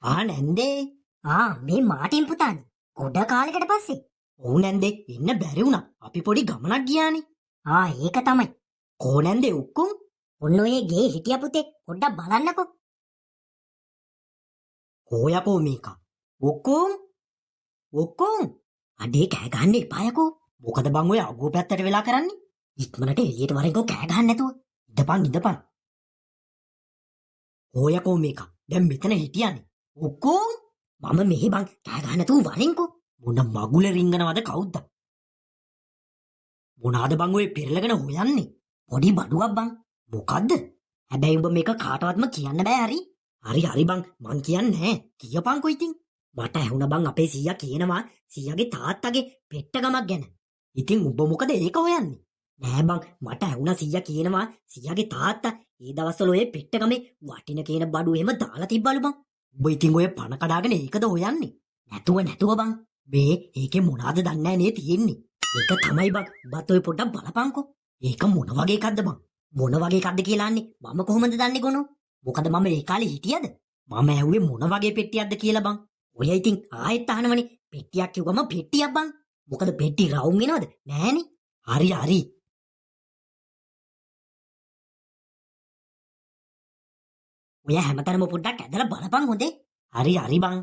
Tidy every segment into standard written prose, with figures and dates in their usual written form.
ආ නැන්දේ. ආ මේ මාටින් පුතානේ. ගොඩ කාලෙකට පස්සේ. ඔව් නැන්දේ, එන්න බැරි වුණා. අපි පොඩි ගමනක් ගියානේ. ආ ඒක තමයි. කෝ නැන්දේ ඔක්කොම? ඔන්න ඔය ගේ හිටියා පුතේ. පොඩ්ඩක් බලන්නකෝ. කෝ යකෝ මේක? ඔක්කොම? ඔක්කොම? අඩේ කෑ ගහන්න එපා යකෝ. මොකද බං ඔය අගුව පැත්තට වෙලා කරන්නේ? ඉක්මනට එළියට වරෙන්කෝ කෑ ගහන්න නැතුව. ඉඳපන් ඉඳපන්. කෝ යකෝ මේක? දැන් මෙතන හිටියානේ. ඔක්කොම? මම මෙහෙ බං කෑ ගහන්න නැතුව වරෙන්කෝ. මොන මගුල රිංගනවද කවුද්ද? මොනාද බං ඔය පෙරලගෙන හොයන්නේ? පොඩි බඩුවක් බං. මොකද්ද? හැබැයි උඹ මේක කාටවත්ම කියන්න බෑ හරි. හරි හරි බං, මං කියන්නේ නෑ. කියපන්කෝ ඉතින්. මට ඇහුණා බං අපේ සීයා කියනවා සීයාගේ තාත්තගේ පෙට්ටගමක් ගැන. ඉතින් උඹ මොකද ඒක හොයන්නේ? නෑ බං, මට ඇහුණා සීයා කියනවා සීයාගේ තාත්තා ඒ දවස්වල ඔය පෙට්ටගමේ වටින කියන බඩු එහෙම දාලා තිබ්බලු බං. උඹ ඉතින් ඔය පණ කඩාගෙන ඒකද හොයන්නේ? නැතුව නැතුව බං. මේ ඒකේ මොනවාද දන්නේ නෑ නේ තියෙන්නේ. ඒක තමයි බං. උඹත් ඔය පොඩ්ඩක් බලපන්කෝ. ඒක මොන වගේ එකක්ද බං? මොන වගේ එකක්ද කියලා අහන්නේ මම කොහොමද දන්නේ ගොනෝ? මොකද මම ඒ කාලේ හිටියද? මම ඇහුවේ මොන වගේ පෙට්ටියක්ද කියලා බං. ඔය ඉතින් ආයෙත් අහනවනේ. පෙට්ටියක් කිව්වම පෙට්ටියක් බං. මොකද පෙට්ටි රවුම් වෙනවද? නෑනේ. හරි හරි. ඔය හැමතැනම පොඩ්ඩක් ඇදලා බලපන් හොඳේ. හරි හරි බං.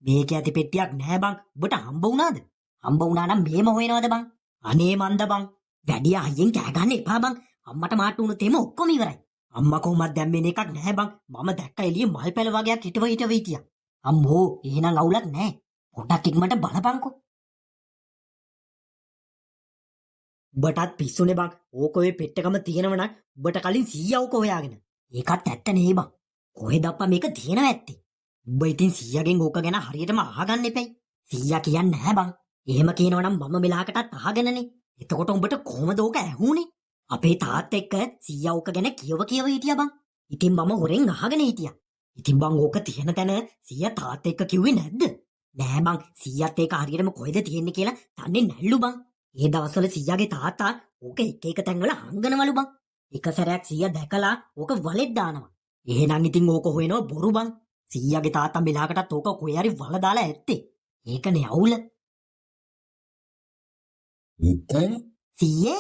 මේක ඇති පෙට්ටියක් නෑ බං. උඹට හම්බ වුණාද? හම්බ වුණා නම් මේම හොයනවද බං? අනේ මන්ද බං. වැඩි අයියෙන් කෑ ගන්න එපා බං. අම්මට මාට්ටු වුණොත් එහෙම ඔක්කොම ඉවරයි. අම්මා කොහොමද දැන් මේන එකක් නෑ බං. මම දැක්ක එළියේ මල් පැල වගේක් හිටව හිටව හිටියා. අම්මෝ එහෙනම් අවුලක් නෑ. පොඩ්ඩක් ඉක්මනට බලපන්කෝ. උඹටත් පිස්සුනේ බං. ඕක ඔය පෙට්ටකම තියෙනව නම් උඹට කලින් සීයා ඕක හොයාගෙන. ඒකත් ඇත්ත නේ බං. කොහෙද අප්පා මේක තියෙනව ඇත්තේ? උඹ ඉතින් සීයාගෙන් ඕක ගැන හරියටම අහගන්න එපැයි. සීයා කියන්නේ නැහැ බං. එහෙම කියනවා නම් මම මෙලාකටත් අහගෙනනේ. එතකොට උඹට කොහොමද ඕක ඇහුනේ? අපේ තාත්තා එක්ක සීයා ඕක ගැන කියව කියව හිටියා බං. ඉතින් මම හොරෙන් අහගෙන හිටියා. ඉතින් බං ඕක තියෙන තැන සීයා තාත්තා එක්ක කිව්වේ නැද්ද? නෑ බං, සීයාත් ඒක හරියටම කොහෙද තියෙන්නේ කියලා දන්නේ නැල්ලු බං. ඒ දවස්වල සීයාගේ තාත්තා ඕක එක එක තැන්වල හංගනවලු බං. එක සැරයක් සීයා දැකලා ඕක වලෙත් දානවා. එහෙනම් ඉතින් ඕක හොයනවා බොරු බං. සීයාගේ තාත්තා මෙලාකටත් ඕක කොහේ හරි වල දාලා ඇත්තේ. ඒකනේ අවුල. ඔක්කොම සීයේ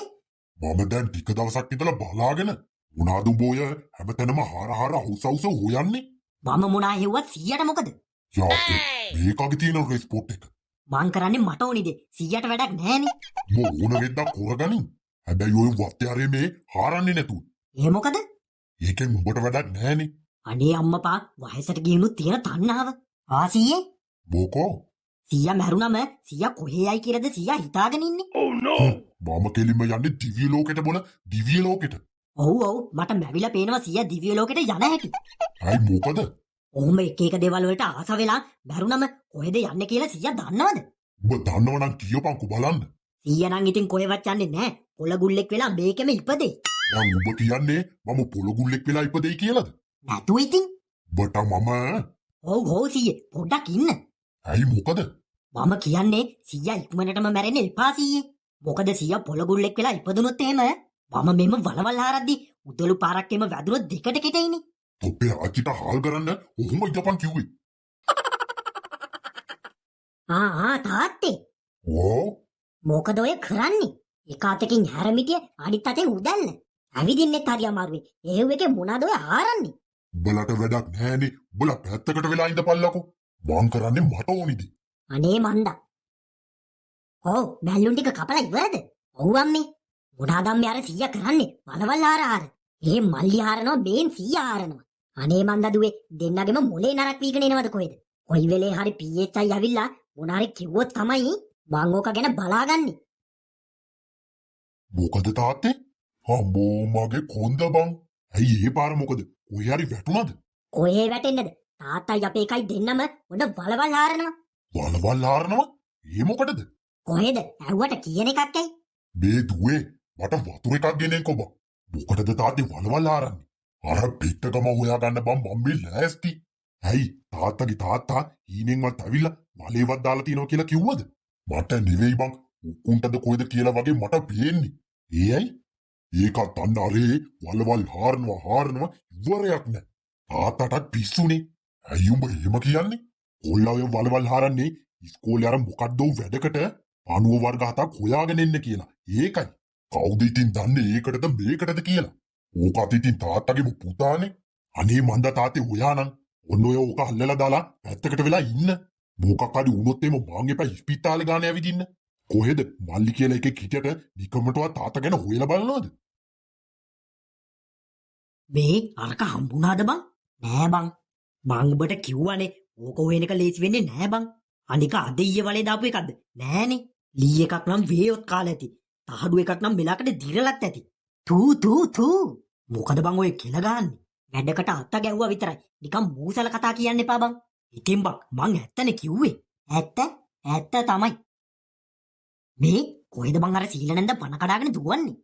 මම දැන් ටික දවසක් ඉඳලා බලාගෙන මොනාද උඹ ඔය හැමතැනම හාර හාර හවුස හවුස හොයන්නේ? මම මොනා හෙව්වත් සීයාට මොකද? යාපෝ මේකගේ තියෙන රෙස්පොට් එක. මං කරන්නේ මට ඕනි දේ. සීයාට වැඩක් නෑනේ. උඹ ඕන වෙද්දක් කරගනින්. හැබැයි ඔය වත්තේ අරේ මේ හාරන්නේ නැතුව. ඒ මොකද? ඒකෙන් උඹට වැඩක් නෑනේ. අනේ අම්මපා වයසට ගියුණුත් තියෙන තණ්හාව. ආ සීයේ මොකෝ? සීයා මැරුණම සීයා කොහේ යයි කියලාද සීයා හිතාගෙන ඉන්නේ? මම කෙලින්ම යන්නේ දිව්‍ය ලෝකෙට බොන දිව්‍ය ලෝකෙට. ඔව් ඔව් මට මැවිලා පේනවා සීයා දිව්‍ය ලෝකෙට යන හැටි. ඇයි මොකද? ඔහොම එක එක දේවල් වලට ආස වෙලා මැරුණම කොහෙද යන්නේ කියලා සීයා දන්නවද? උඹ දන්නවනම් කියපන්කෝ බලන්න. සීයා නම් ඉතින් කොහෙවත් යන්නේ නෑ. පොළගුල්ලෙක් වෙලා මේකෙම ඉපදෙයි. දැන් උඹ කියන්නේ මම පොළගුල්ලෙක් වෙලා ඉපදෙයි කියලාද? නැතුව ඉතින්. උඹට මම ඔව් ඔව් සීයේ පොඩ්ඩක් ඉන්න. ඇයි මොකද? මම කියන්නේ සීයා ඉක්මනටම මැරෙන්න එපා සීයේ. මොකද සීයා පොළගුල්ලෙක් වෙලා ඉපදුනොත් එහෙම මම මෙහෙම වලවල් හාරද්දි උදළු පාරක් එහෙම වැදුනොත් දෙකට කෙටෙයිනේ. තොප්පේ ආච්චිට හාල් කරන්න ඔහොම ඉඳපන් කිව්වේ. ආ ආ තාත්තේ ඕ මොකද ඔය කරන්නේ? එක අතකින් හැරමිටිය අනිත් අතෙන් උදැල්ල. ඇවිදින්නෙත් හරි අමාරුයි. එහෙව් එකේ මොනවාද ඔය හාරන්නේ? උඹලට වැඩක් නෑනේ. උඹලා පැත්තකට වෙලා ඉඳපල්ලකෝ. මං කරන්නේ මට ඕනි දේ. අනේ මන්දා. ඔව් මැල්ලුන් ටික කපලා ඉවරද? ඔව් අම්මේ. මොනාද අම්මේ අර සීයා කරන්නේ? වලවල් හාර හාර. ඒ මල්ලි හාරනවා මේන් සීයා හාරනවා. අනේ මන්දා දුවේ දෙන්නගෙම මොලේ නරක් වීගෙන එනවද කොහෙද? කොයි වෙලේ හරි PHI ඇවිල්ලා මොන හරි කිව්වොත් තමයි මං ඕක ගැන බලාගන්නේ. මොකද තාත්තේ? අම්මෝ මගේ කොන්ද බං. ඇයි ඒ පාර මොකද? කොහේ හරි වැටුණාද? කොහේ වැටෙන්නද? තාත්තයි අපේ එකයි දෙන්නම ඔන්න වලවල් හාරනවා. වලවල් හාරනවා? ඒ මොකටද? කොහෙද? ඇහුවට කියන එකක් ඇයි? මේ දුවේ මට වතුර එකක් ගෙනෙන්කෝ බං. මොකටද තාත්තේ වලවල් හාරන්නේ? අර පෙට්ටගම හොයාගන්න බං මම මේ ලෑස්ති. ඇයි තාත්තගේ තාත්තා හීනෙන්වත් ඇවිල්ලා වලේවත් දාලා තියෙනවා කියලා කිව්වද? මට නෙවෙයි බං උක්කුන්ටද කොහෙද කියලා වගේ මට පේන්නේ. ඒ ඇයි? ඒකත් අන්න අරේ වලවල් හාරනවා හාරනවා ඉවරයක් නෑ. තාත්තටත් පිස්සුනේ. ඇයි උඹ එහෙම කියන්නේ? කොල්ලා ඔය වලවල් හාරන්නේ ඉස්කෝලේ අර මොකද්ද වැඩකට පණුව වර්ග හතක් හොයාගෙන එන්න කියලා. ඒකයි. කවුද ඉතින් දන්නේ ඒකටද මේකටද කියලා? ඕකත් ඉතින් තාත්තගේම පුතානේ. අනේ මන්ද තාත්තේ හොයානම් ඔන්න ඔය ඕක අල්ලලා දාලා පැත්තකට වෙලා ඉන්න. මොකක් හරි වුණොත් එහෙම මං එපා ඉස්පිතාලේ ගාන ඇවිදින්න. කොහෙද මල්ලි කියලා එකෙක් හිටියට නිකමටවත් තාත්තා ගැන හොයලා බලනවද? මේ අරක හම්බුණාද බං? නෑ බං. මං උඹට කිව්වනේ ඕක හොයන එක ලේසි වෙන්නේ නෑ බං. අනික අද ඊයේ වලේ දාපු එකක්ද? නෑනේ. ලී එකක් නම් වේයොත් කාලා ඇති. තහඩු එකක් නම් මෙලාකට දිරලත් ඇති. තු තු තු. මොකද බං ඔය කෙල ගහන්නේ? වැඩකට අත ගැව්වා විතරයි. නිකන් මූසල කතා කියන්න එපා බං. ඉතින් බං මං ඇත්තනේ කිව්වේ. ඇත්ත ඇත්ත තමයි. මේ කොහෙද බං අර සීල නැන්ද පණ කඩාගෙන දුවන්නේ?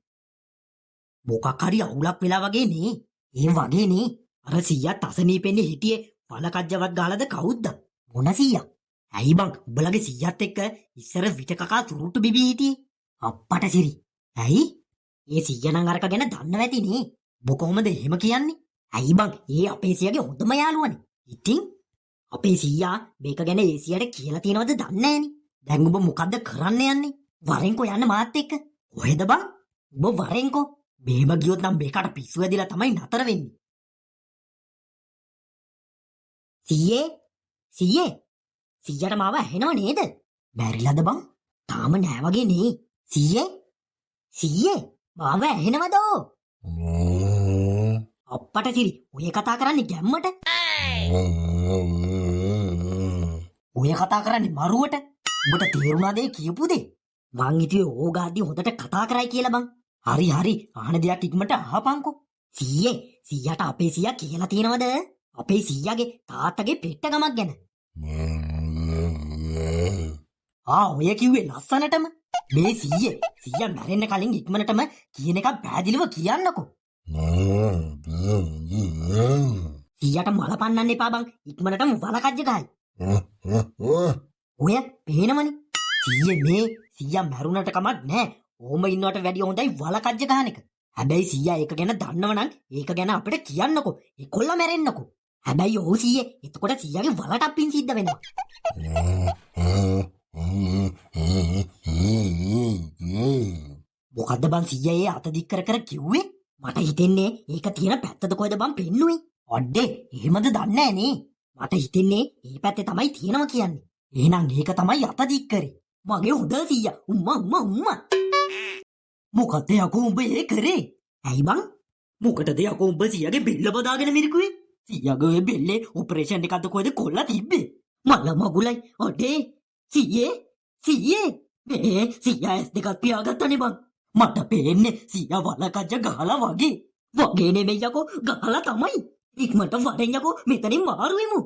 මොකක් හරි අවුලක් වෙලා වගේ නේ. ඒ වගේ නේ. අර සීයාත් අසනීපෙන්නේ හිටියේ වලකජ්ජවත් ගහලාද කවුද්ද? මොන සීයා? ඇයි බං උඹලගේ සීයාත් එක්ක ඉස්සර විට කකා සුරුට්ටු බිබී හිටියේ? අප්පට සිරි. ඇයි? ඒ සීයා නම් අරක ගැන දන්නව ඇති නේ. උඹ කොහොමද එහෙම කියන්නේ? ඇයි බං ඒ අපේ සීයාගේ හොඳම යාළුවනේ. ඉතින් අපේ සීයා මේක ගැන ඒ සීයාට කියලා තියනවද දන්නේ නෑනේ. දැන් උඹ මොකද්ද කරන්න යන්නේ? වරෙන්කෝ යන්න මාත් එක්ක. කොහෙද බං? උඹ වරෙන්කෝ. මෙහෙම ගියොත් නම් මේකට පිස්සු ඇදිලා තමයි නතර වෙන්නේ. සීයේ සීයේ සීයාට මාව ඇහෙනව නේද? මැරිලාද බං? තාම නෑ වගේ නේ. සීයේ සීයේ මාව ඇහෙනවද? අප්පට සිරි ඔය කතා කරන්නේ ගැම්මට. ඔය කතා කරන්නේ මරුවට. උඹට තේරුණාද ඒ කියපු දේ? මං හිතුවේ ඕගාද්දි හොඳට කතා කරයි කියලා බං. හරි හරි අහන දෙයක් ඉක්මනට අහපන්කෝ. සීයේ සීයාට අපේ සීයා කියලා තියනවද? අපේ සීයාගේ තාත්තගේ පෙට්ට ගමක් ගැන. ආ ඔය කිව්වේ ලස්සනටම. මේ සීයේ සීයා මැරෙන්න කලින් ඉක්මනටම කියන එකක් පැහැදිලිව කියන්නකෝ. සීයාට මල පන්නන්න එපා බං. ඉක්මනටම වලකජ්ජ ගහයි. ඔය පේනවනේ. සීයේ මේ සීයා මැරුණට කමක් නෑ. ඕම ඉන්නවට වැඩිය හොඳයි වලකජ්ජ ගහන එක. හැබැයි සීයා ඒක ගැන දන්නවනම් ඒක ගැන අපිට කියන්නකෝ. ඒ කොල්ලා මැරෙන්නකෝ. හැබැයි ඔව් සීයේ එතකොට සීයාගේ වලටත් පින් සිද්ධ වෙනවා. මොකද්ද බං සීයා ඒ අත දික් කර කර කිව්වේ? මට හිතෙන්නේ ඒක තියෙන පැත්තද කොහෙද බං පෙන්නුවේ? අඩේ එහෙමද දන්නේ නෑ නේ. මට හිතෙන්නේ ඒ පැත්තේ තමයි තියෙනවා කියන්නේ. එහෙනම් ඒක තමයි අත දික් කරේ. මගේ හොඳ සීයා උම්මා උම්මා උම්මා. මොකද්ද යකෝ උඹ ඒ කරේ? ඇයි බං? මොකටද යකෝ උඹ සීයාගේ බෙල්ල බදාගෙන මිරිකුවේ? සීයාගේ ඔය බෙල්ලේ ඔපරේෂන් එකක්ද කොහෙද කොල්ලා තිබ්බේ? මල මගුලයි. අඩේ සීයේ සීයේ මේ සීයා ඇස් දෙකක් පියාගත්තනේ බං. මට පේන්නේ සීයා වලකජ්ජ ගහලා වගේ. වගේ නෙමෙයි යකෝ ගහලා තමයි. ඉක්මනට වරෙන් යකෝ මෙතනින් මාරු වෙමු.